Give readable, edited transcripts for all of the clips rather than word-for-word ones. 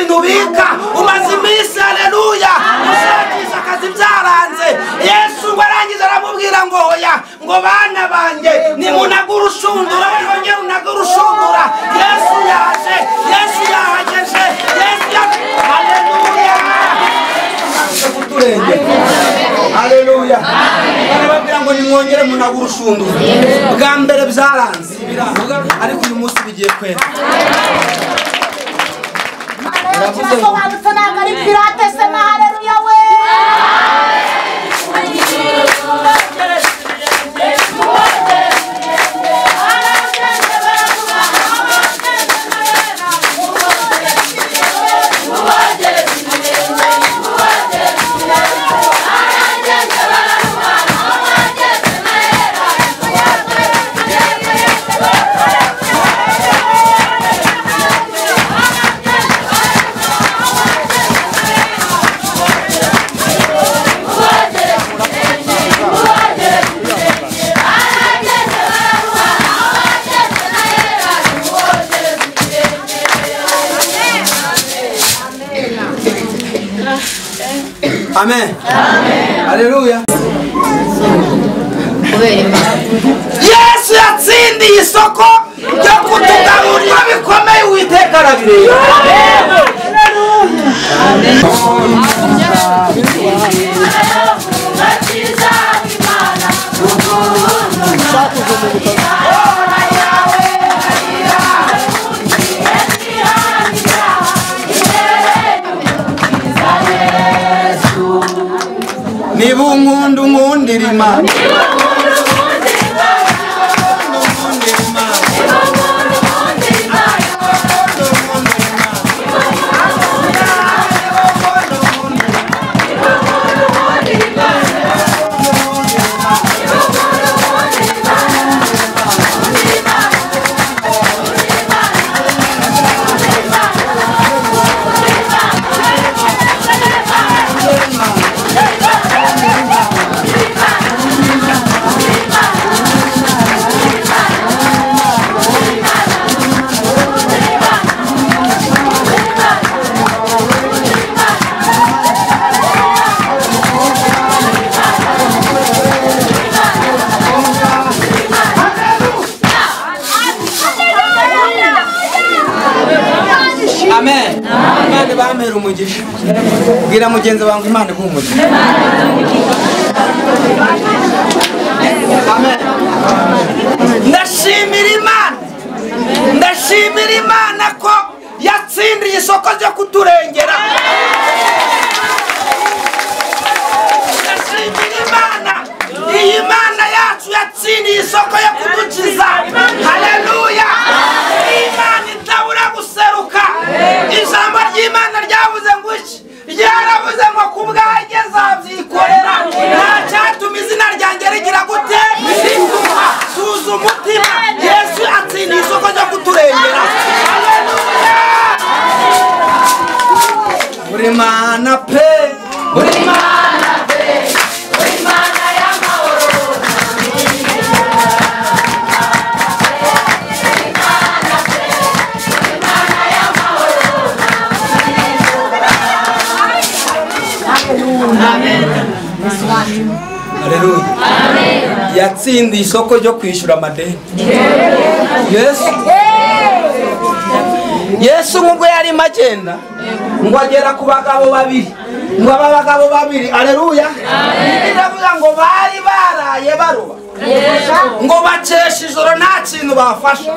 ikintu ubika, umaze iminsi, haleluya, ushakisha akazi byaranze. Yesu ngo arangiza aramubwira ngo hoya, ngo bana banjye nimunaga urushundura, wongere unaga urushundura. Yesu yaje, Yesu yahageze, Yesu yaje, haleluya. Haleluya. Barababwira ngo nimwongere munaga urushundura. Bwa mbere byaranze, ariko uyu munsi bigiye kwera. Kirasobanutse ntabwo ari pirate sema haleluya we. Amen. Haleluya. Yesu yatsindiye isoko ryo kutugaburira bikomeye, Uwiteka arabireba. Niba unkunda unkundira Imana, Amen. Imana ibamere umugisha. Bwira mugenzi wawe ngo Imana iguhe umugisha. Amen. Ndashimira Imana. Ndashimira Imana ko yatsindiye isoko ryo kuturengera. Ndashimira Imana. Iyi Mana yacu yatsindiye isoko yo kudukiza. Haleluya. Imana itabura guseruka. Ijambo ry'Imana ryavuze ngo iki? Ryaravuze ngo kubwanjye nzabyikorera, nta cyatuma izina ryanjye rigira gute? Rituma. Tuza umutima. Yesu atsindiye isoko ryo kuturengera. Haleluya. Uri Mana pe, uri Mana pe, uri Mana y'amahoro. Haleluya. Yatsindiye isoko ryo kwishyura amadeni. Yesu nk'ubwo yarimo agenda ngo agera ku bagabo babiri, ngo aba bagabo babiri, haleluya, biravuga ngo bari baraye baroba, ngo bakesha ijoro nta kintu bafashe,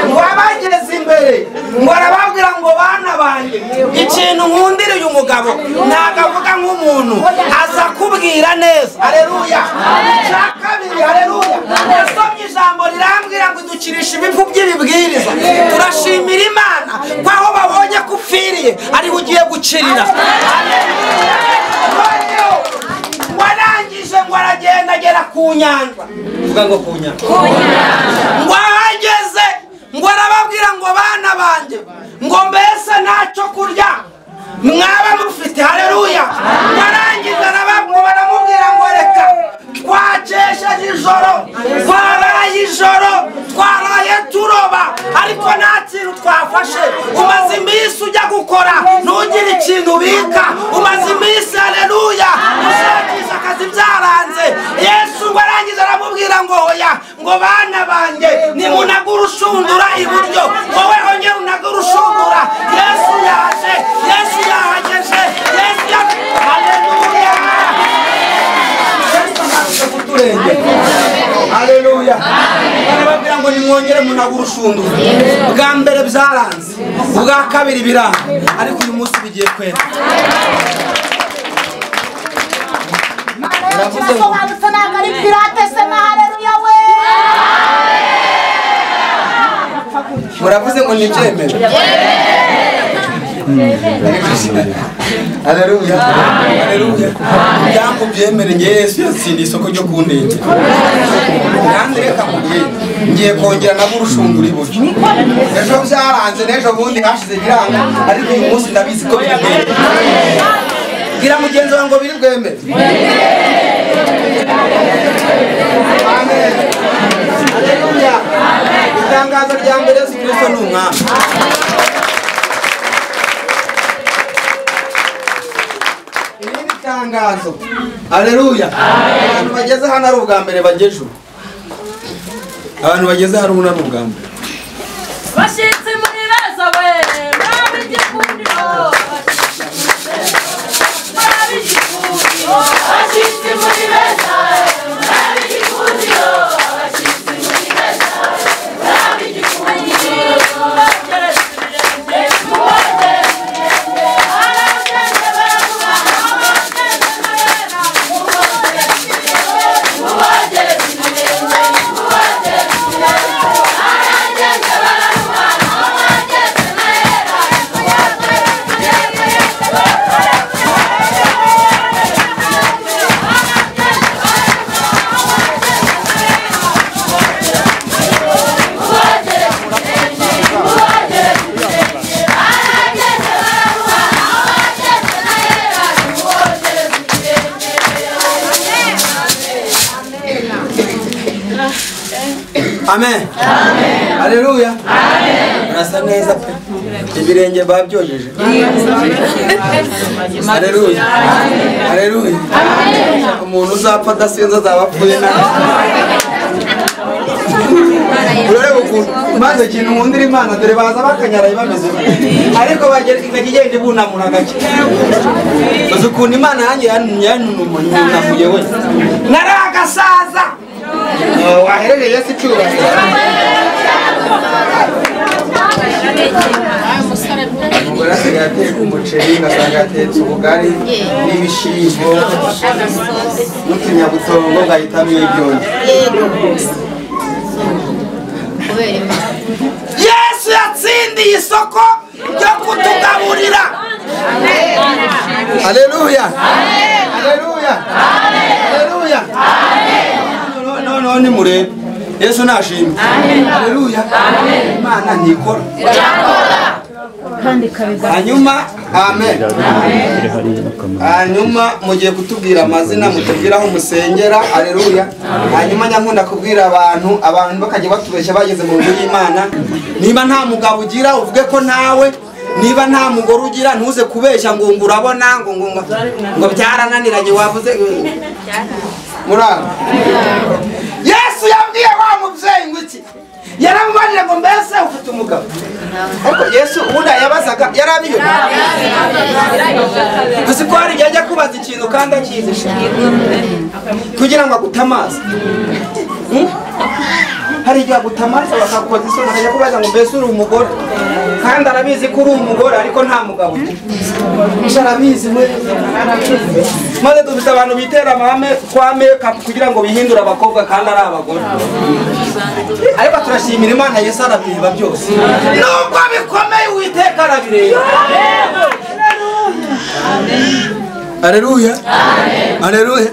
ngo abageze imbere ngo arababwira ngo bana banjye, ikintu nkundira uyu mugabo ntabwo avuga nk'umuntu, aza kubwira neza. Haleluya. Icya kabiri, haleluya, yasomye ijambo rirambwira ngo idukirisha ibipfu by'ibibwiriza. Turashimira Imana ko aho babonye ko upfiriye ariho ugiye gukirira. Haleluya. Warangije ngo aragenda agera ku nyanja. Vuga ngo ku nyanja. Ngo ahageze ngo arababwira ngo bana banjye, ngo mbese ntacyo kurya mwaba mufite. Haleluya. Warangije baramubwira ngo reka twakesheje ijoro, twaraye ijoro, twaraye turoba. turoba ariko nta kintu twafashe. Umaze iminsi ujya gukora ntugire ikintu ubika. Umaze iminsi, haleluya, ushakisha akazi byaranze. Yesu ngo arangiza aramubwira ngo oya, ngo bana banjye nimunaga urushundura iburyo, wowe ongera unaga urushundura. Yesu yaje, Yesu yahageze, Yesu yaje, haleluya. Yesu amaze kuturengera, haleluya. Barababwira ngo nimwongere munaga urushundura. Bwa mbere byaranze, ubwa kabiri biranga, ariko uyu munsi bigiye kwera. Kirasobanutse ntabwo ari pirate se na haleluya we. Muravuze ngo nibyemere. Haleluya, haleluya. Byambo byemere, nge Yesu yatsindiye isoko ryo kundengera. Kandi reka nkubwire, ngiye kongera nabo urushundura iburyo. Ejo byaranze n'ejo bundi hashize biranga, ariko uyu munsi ndabizi ko biri bwemere. Bwira mugenzi wawe ngo biri bwemere. Amen. Haleluya. Itangazo rya mbere, Yesu Kristo ni umwami. Irindi tangazo, haleluya, abantu bageze hano ari ubwa mbere bageje. Abantu bageze hano ari ubwa mbere. Bashitsi muri beza we, murabigikundiro. Murabigikundiro. Bashitsi muri beza, murabigikundiro. Bashitsi muri beza, murabigikundiro. Amen. Haleluya. Murasa neza pe. Ibirenge babyojeje. Haleluya. Haleluya. Umuntu uzapfa adasenze azaba apfuye nabi. Urareba ukuntu maze ikintu nkundira Imana, dore baza bakanyaraye bameze, ariko bagera ikajya igenda ibunamura gake. Uzi ukuntu Imana yanjye yanunamuye we. Nari agasaza. Wahereje Yesu icyubahiro. Umugore asigaye ateka umuceri, ugasanga yatetse ubugari n'ibishyimbo n'utunyabutongo, ngahitamo ibyonyi. Yesu yatsindiye isoko ryo kutugaburira. Haleluya, haleluya, haleluya. No nimurebe Yesu nashimwe. Haleluya. Imana ntikora. Hanyuma amen. Hanyuma mugiye kutubwira amazina, mutubwira aho musengera. Haleluya. Hanyuma nyankunda kubwira abantu, abantu bakajya batubeshya bageze mu nzu y'Imana. Niba nta mugabo ugira uvuge ko ntawe, niba nta mugore ugira ntuze kubeshya ngo ngo urabona ngo ngo ngo byarananiranye wavuze. Murabo. Yesu yabwiye wa mubyeyi ngo iki? Yaramubajije ngo mbese ufite umugabo? Ariko Yesu ubundi yabazaga yarabiyo. Gusa ko hari igihe ajya kubaza ikintu kandi akizisha kugira ngo agutamaze. Hari igihe agutamaza bakakubaza isoni, akajya kubaza ngo mbese uri umugore, kandi arabizi ko uri umugore ariko nta mugabo ugira. Arabizi we. Maze dufite abantu bitera amahame kwa makeup kugira ngo bihindure abakobwa kandi ari abagore. Ariko turashimira Imana, Yesu arabireba byose. Nubwo bikomeye Uwiteka arabireba. Haleluya, haleluya.